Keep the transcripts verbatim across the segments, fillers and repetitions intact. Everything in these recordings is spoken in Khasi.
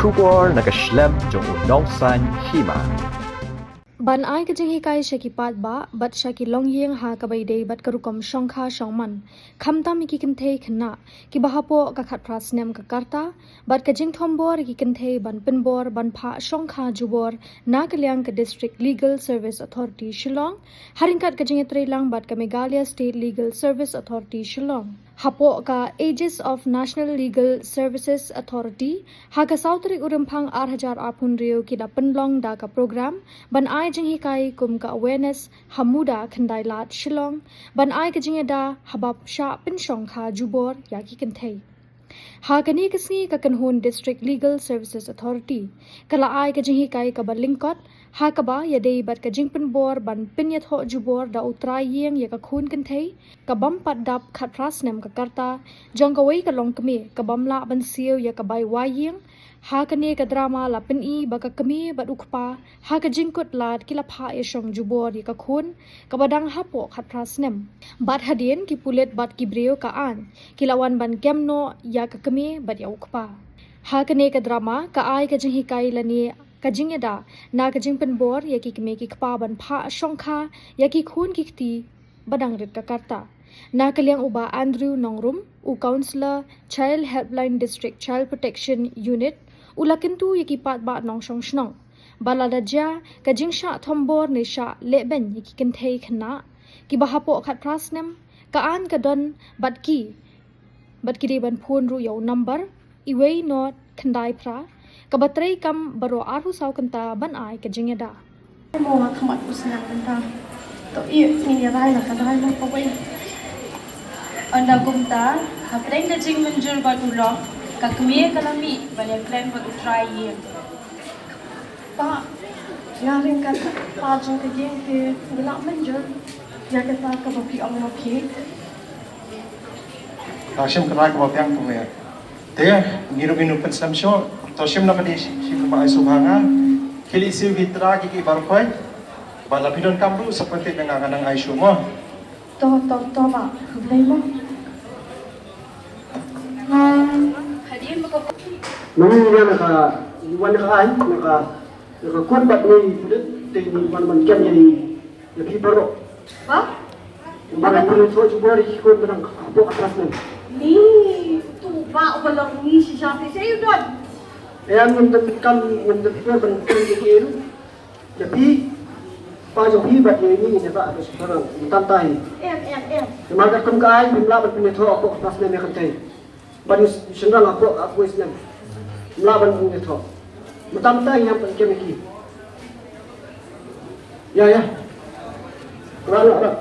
Khubor na ka shlem jong u nongsan hima. Ban ai ka jinghikai sha ki paidbah bad sha ki longïing ha kaba ïadei bad ka rukom shongkha shongman, khamtam ïa ki kynthei khynnah kiba hapoh ka khatphra snem ka rta, bad ka jingthombor ïa ki kynthei ban pynbor ban phah shongkha jubor na ka liang ka District Legal Service Authority Shillong, ha ryngkat ka jingïatreilang bad ka Meghalaya State Legal Service Authority Shillong, hapoh ka Aegis of National Legal Services Authority, ha ka saw tarik u Rymphang ar hajar arphew hynriew ki la pynlong da ka program ban ai jinghikai kum ka awareness ha Muda Khyndailad Shillong, ban ai ka jingïada ha ba shah pynshongkha jubor ïa ki kynthei. Ha kane ka sngi ka kynhun District Legal Services Authority ka la ai ka jinghikai kaba lyngkot, ha kaba ïadei bad ka jingpynbor ban pynïathoh jubor da u trai ïing ïa ka khun kynthei ka bym pat dap khatphra snem ka rta jong kawei ka longkmie ka bym lah ban siew ïa ka bai wai ïing. Ha kane ka drama la pyni ba ka kmie bad u kpa ha ka jingkut lad ki la phah ïashong jubor ïa ka khun kaba dang hapoh khatphra snem. Bad hadien ki pulit bad ki briew ka aiñ ki la wan ban kem noh ïa ka kmie bad ïa u kpa. Ha kane ka drama ka ai ka jinghikai lane ka jingïada na ka jingpynbor ïa ki kmie ki kpa ban phah shongkha ïa ki khun ki kti ba dang rit ka rta. Na ka liang u Bah Andrew Nongrum, u Councillor, Child Helpline District Child Protection Unit, u la kyntu ïa ki paidbah nongshong shnong ba lada jia ka jingshah thombor ne shah lehbeiñ ïa ki kynthei khynnah kiba hapoh khatphra snem, ka aiñ ka don bad ki bad ki dei ban phone ruh ïa u number uwei not khyndai phra, kaba trei kam baroh arphew saw kynta ban ai ka jingïada. Mo ha khmat u snem kynta. To i ni ïa rai la ka rai la ka wei. Ynda kumta, hapdeng ka jingmynjur bad u lok, ka kmie ka la mih ban ïakren bad u trai ïing. Pa, nga ring ka pa jong ka ïing te ngi la mynjur ïa kata kaba phi ong ma phi. Ka shim ka rai kaba biang kumne. Te ngi ruh ngin pynslem shuh. To shim na ka dei shi, shi kaba ai sngewbha nga. Khie leit siew ki trai ki ki baroh khoit. Ba la phi donkam ruh sa pynthut ïa nga, nga nang ai shuh mo. To, to, to, Bah. Khublei mo. Ngi wan na ka, ngi wan na ka aiñ, na ka, na ka kot bad ngi pynlut, te ngi wan ban kem ïa ngi, ïa phi baroh. Ba? Ba ngi pynlut jubor ïa ki khun ba dang hapoh khatphra snem. Ni, to Bah, ba long ngi shisha te sha u don. Ïa ngin donkam, ngin donkam ban kem ïa ki ruh. Ïa phi, pa jong phi bad ïa ngi, ïa ta, ta, ta, tam tai. Em, em, em. Namar katkum ka aiñ, phim lah ban pynïathoh hapoh khatphra snem ïa ka kynthei. Bad ïa u shynrang hapoh, hapoh khatphra snem. Phim lah ban pynïathoh. Mynta mynta ngi hap ban kem ïa ki. Ïa, ïa. Ra, ra, ra.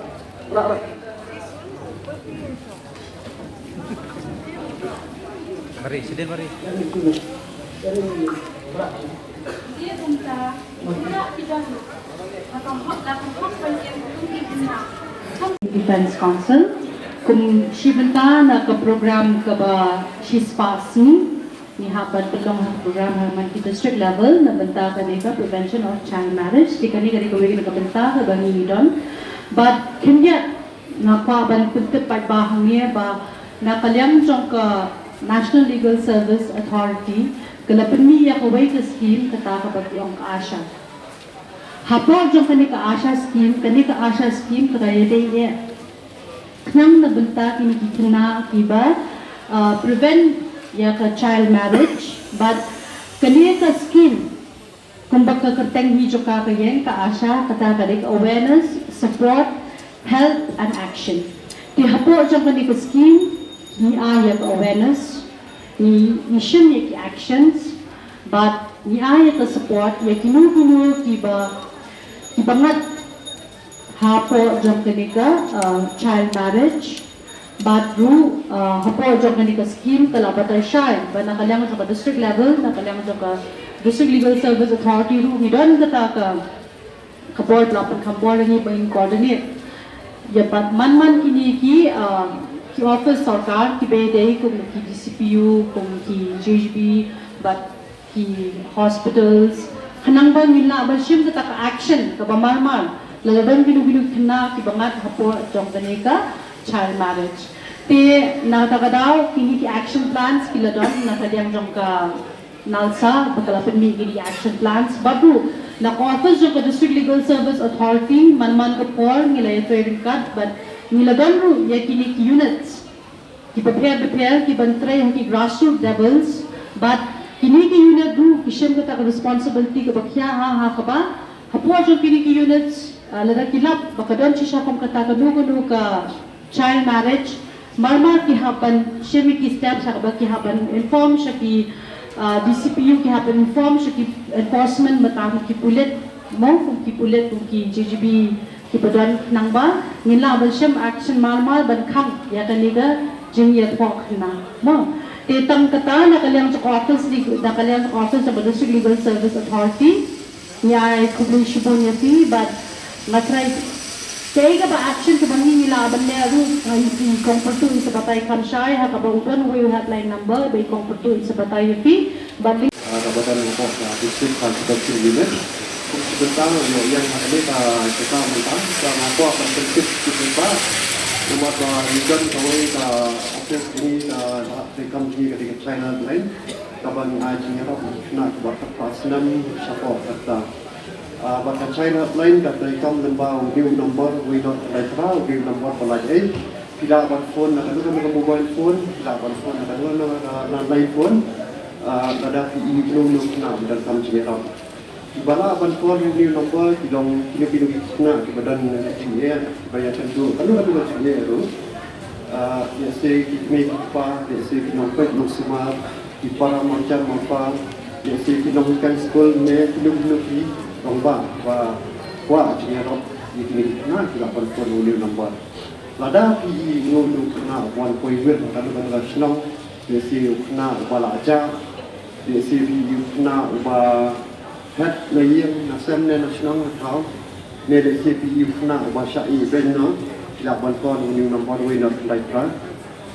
Ra, ra. Mari, sdang mari. Defence Council, kum shi bynta na ka program kaba shispah sngi, ngi hap ban pynlong ha ka program ha man ki district level na bynta kane ka prevention of child marriage, te kane ka dei kawei na ka bynta kaba ngi don. Bad khyndiat nga kwah ban pyntip paidbah hangne ba na ka liang jong ka National Legal Service Authority ka la pynmih ïa kawei ka scheme kata kaba ki ong ka ASHA. Hapoh jong kane ka ASHA scheme, kane ka ASHA scheme ka ïadei ïa khnang na bynta kine ki khynnah kiba, uh, prevent ïa ka child marriage, bad kane ka scheme kumba ka kyrteng hi jong ka ka ïeng ka ASHA, kata ka dei ka awareness, support, help and action. Te hapoh jong kane ka scheme ngi ai ïa ka awareness, ngi, ngi shim ïa ki actions, bad ngi ai ïa ka support ïa kino kino kiba, kiba ngat hapoh jong kane ka, uh, child marriage. Bad ruh, uh, hapoh jong kane ka scheme ka la batai shai ba na ka liang jong ka district level, na ka liang jong ka District Legal Service Authority ruh ngi don kata ka, ka bor ba la pynkham bor ïa ngi ba ngin coordinate ïa bad man man kine ki, uh, ki office sorkar kiba dei kum ki DCPO, kum ki JHB, bad ki hospitals, khnang ba ngin lah ban shim kata ka action kaba mar mar lada don kino kino ki khynnah kiba ngat hapoh jong kane ka child marriage. Te na kata ka daw kine ki action plans ki la don na ka liang jong ka NALSA ba ka la pynmih kine ki action plans bad ruh na ka office jong ka District Legal Service Authority man man ka por ngi la ïatrei ryngkat bad ngi la don ruh ïa kine ki units kiba pher bapher kiban trei ha ki grassroots levels bad kine ki unit ruh ki shim kata ka responsibility kaba khia ha ha kaba hapoh jong kine ki units, ah, lada ki lap ba ka don shisha kum kata kano kano ka child marriage, mar mar ki hap ban shim ïa ki steps ha kaba ki hap ban inform sha ki, ah, D C P U, ki hap ban inform sha ki enforcement, mynta ki pulit mo, kum ki pulit, kum ki J G B, kiba don, nangba ngin lah ban shim action mar mar ban khang ïa kane ka jingïathoh khynnah mo. Te tang kata na ka liang jong ka office, na ka liang jong ka office jong ka District Legal Service Authority, ngi ai khublei shibun ïa phi bad nga trai kaei kaba action kaba ngi ngi lah ban leh ruh, nga i Kong Pyrtuh i sa batai kham shai ha kaba u don uwei u helpline number ba i Kong Pyrtuh i sa batai ïa phi bad link. Ah, kaba don hapoh ka District Consultative Unit. Kum shi bynta ïoh ïeng ha kane ka jaka mynta, ka nga kwah ban pyntip sha phi ba namar ba ngi don kawei ka office jong ngi, ka lad treikam jong ngi ka dei ka Child Helpline, kaba ngi ai jingïarap ïa ki khynnah kiba khatphra snem shapoh kata. Ah, bad ka Child Helpline ka treikam lyngba une u number wei not khyndai phra, une u number ba lait ei. Phi lah ban phone na kano kano ka mobile phone, phi lah ban phone na kano kano ka landline phone. Ah, lada phi ïohi ïa uno uno u khynnah ba donkam jingïarap. Kiba lah ban phone ïa une u number ki long kino kino ki khynnah kiba don jingeh, kiba ïakynduh kano kano ka jingeh ruh. Ah, lehse ki kmie ki kpa, lehse ki nongpeit nongsumar, ki para marjan marpa, lehse ki nonghikai skul ne kino kino ki rangbah ba kwah jingïarap ïa kine ki khynnah, ki lah ban phone ïa une u number. Lada phi ïohi uno uno u khynnah uba wan poi wir ha kano kano ka shnong, lehse u khynnah uba la jah, lehse phi ïohi u khynnah uba phet na ïing na sem ne na shnong na thaw, ne lehse phi ïohi u khynnah uba shah ïehbeiñ noh, phi lah ban phone ïa une u number wei not khyndai phra.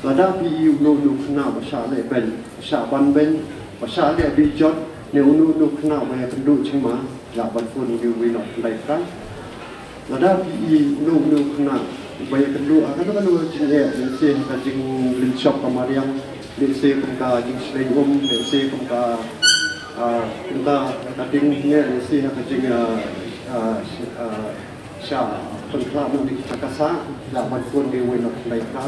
Lada phi ïohi uno uno u khynnah ba shah leh beiñ, ba shah ban beiñ, ba shah leh beiñ jot, ne uno uno u khynnah ba ïakynduh jingma, phi lah ban phone ïa une wei not khyndai phra. Lada phi ïohi uno uno u khynnah ba ïakynduh ha kano kano ka jingeh, lehse ha ka jinglynshop ka mariang, lehse kum ka jingshlei um, lehse kum ka, ah, kum ka, ka ding ne, lehse ha ka jing, ah, ah, sh-, ah, shah pynkhlad noh na ki jaka sah, phi lah ban phone ïa une wei not khyndai phra.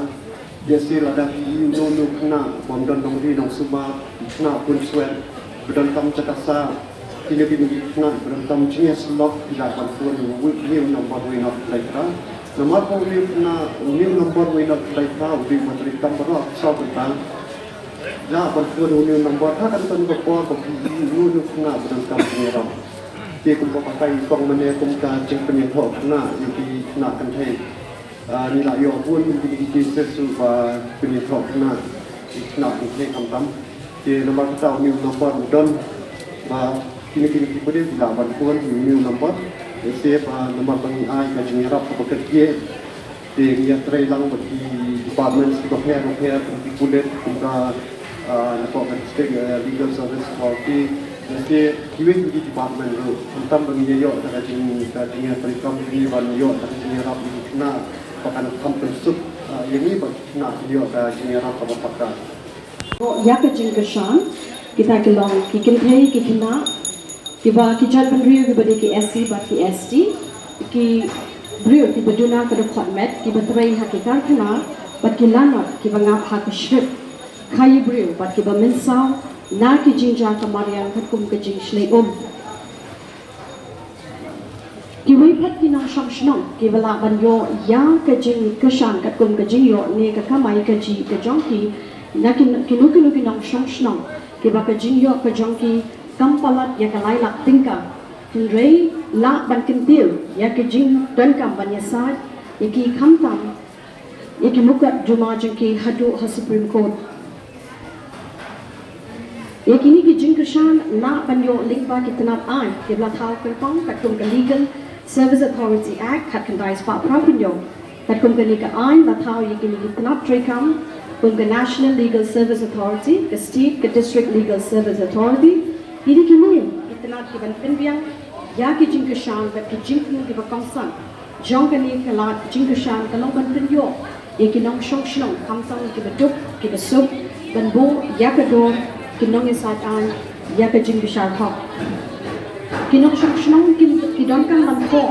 Lehse lada phi ïohi uno uno u khynnah bym don nongri nongsumar, u khynnah khun swet, ba donkam jaka sah, kino kino ki khynnah ba donkam jingïasyllok, phi lah ban phone ïa une u number wei not khyndai phra. Namar ba une u khynnah, une u number wei not khyndai phra u dei uba treikam baroh arphew saw kynta. Phi lah ban phone ïa une u number ha kano kano ka por ba phi ïohi uno uno u khynnah ba donkam jingïarap. Te kumba batai i kong mynne kum ka jingpynïathoh khynnah ïa ki khynnah kynthei. Ah, ngi la ïoh bun kine ki cases ba pynïathoh khynnah, khynnah kynthei khamtam. Te namar kata une u number u don ba kine kine ki briew ki lah ban phone ïa une u number. Lehse ba namar ba ngi ai ka jingïarap kaba kyrkieh. Te ngi ïatrei lang bad ki departments kiba pher bapher, kum ki pulit, kum ka, ah, na ka District, eh, Legal Service Authority. Lehse kiwei kiwei ki department ruh, khamtam ba ngin ïa ïoh da ka jing, ka jingïatreikam jong ngi ban ïoh da ka jingïarap ïa ki khynnah ba kan kham pynsuk, ah, ïa ngi bad ki khynnah kin ïoh ka jingïarap kaba paka. Ïa ka jingkyrshan, kita ki long ki kynthei ki khynnah kiba ki jaitbynriew kiba dei ki S C bad ki S T, ki briew kiba duna ka dkhot met, kiba trei ha ki karkhana bad ki lanot kiba ngap ha ka shrip khaïi briew bad kiba mynsaw na ki jingjia ka mariang katkum ka jingshlei um. Kiwei pat ki nongshong shnong kiba lah ban ïoh ïa ka jingkyrshan katkum ka jingïoh ne ka kamai kajih ka jong ki na ki, kino kino ki nongshong shnong kiba ka jingïoh ka jong ki kam palat ïa ka lai lak tyngka. Hynrei lah ban kyntiew ïa ka jingdonkam ban ïasaid ïa ki khamtam ïa ki mukotduma jong ki haduh ha Supreme Court. Ïa kine ki jingkyrshan lah ban ïoh lyngba ki tnat aiñ kiba la thaw pynpong katkum ka Legal Service Authority Act khatkhyndai spah phra phew hynñiew. Katkum kane ka aiñ la thaw ïa kine ki tnat treikam kum ka National Legal Service Authority, ka State, ka District Legal Service Authority. Kine kine ki tnat kiban pynbiang ïa ki jingkyrshan bad ki jingthmu kiba kongsan jong kane ka lad jingkyrshan ka long ban pynïoh ïa ki nongshong shnong khamtam kiba duk kiba suk ban buh ïa ka dur ki nongïasaid aiñ ïa ka jingbishar hok. Ki nongshong shnong ki, ki donkam ban thoh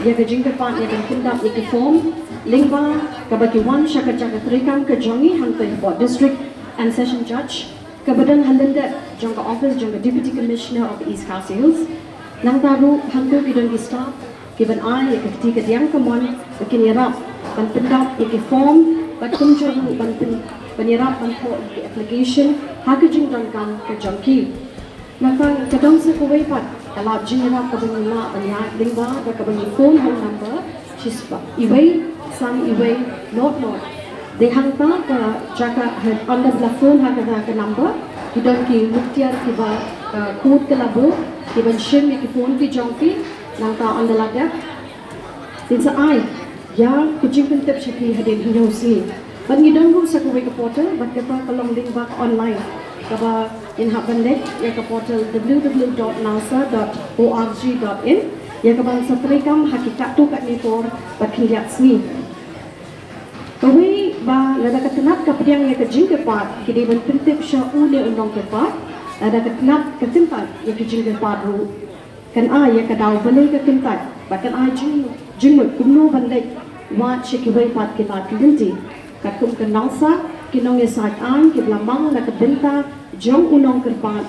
ïa ka jingkyrpad ïa ka jingdap ïa ki form lyngba kaba ki wan sha ka jaka treikam ka jong ngi hangtei hapoh District and Session Judge kaba don ha lyndet jong ka office jong ka Deputy Commissioner of East Khasi Hills. Nangta ruh hangto ki don ki staff ki ban ai ïa ka kti ka diang ka mon ba kin ïarap ban pyndap ïa ki form bad kumjuh ruh ban pyn ban ïarap ban thoh ïa ki application ha ka jingdonkam ka jong ki. Nangta ka don sa kawei pat ka lad jingïarap kaba ngi lah ban ïaid lyngba da kaba ngi phone ha u number shispah iwei san iwei not not. Dei hangta ka jaka ha ynda la phone ha kata ka number ki don ki muktiar kiba ka code ka la buh ki ban shim ïa ki phone ki jong phi. Nangta ynda la dep phin sa ai ïa ka jingpyntip sha phi hadien hynñiew sngi. Bad ngi don ruh sa kawei ka portal bad kata ka long lyngba ka online kaba ngin hap ban leit ïa ka portal w w w dot nalsa dot org dot in ïa ka ban sa treikam ha ki katto katne por bad khyndiat sngi. Kawei ba lada ka tnat ka pdiang ïa ka jingkyrpad ki dei ban pyntip sha une u nongkyrpad, lada ka tnat ka kyntait ïa ka jingkyrpad ruh kan ai ïa ka daw balei ka kyntait bad kan ai jing jingmut kumno ban leit wad sha kiwei pat ki lad ki lynti. Katkum ka Nalsa, ki nongïasaid aiñ kiba la mang na ka bynta jong u nongkyrpad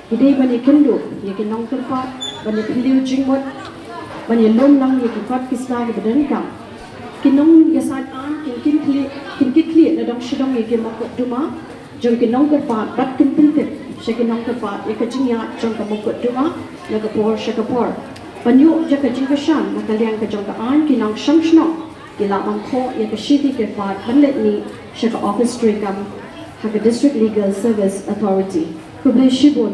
ki dei ban ïakynduh ïa ki nongkyrpad ban ïaphylliew jingmut ban ïalum lang ïa ki kot ki sla kiba donkam. Ki nongïasaid aiñ kin kin khlieh kin kit khlieh na dong sha dong ïa ki mokotduma jong ki nongkyrpad bad kin pyntip sha ki nongkyrpad ïa ka jingïaid jong ka mokotduma na ka por sha ka por. Ban ïoh ïa ka jingkyrshan na ka liang ka jong ka aiñ ki nongshong shnong ki lah ban thoh ïa ka shithi kyrpad ban leit mih sha ka office treikam ha ka District Legal Service Authority. Khublei shibun.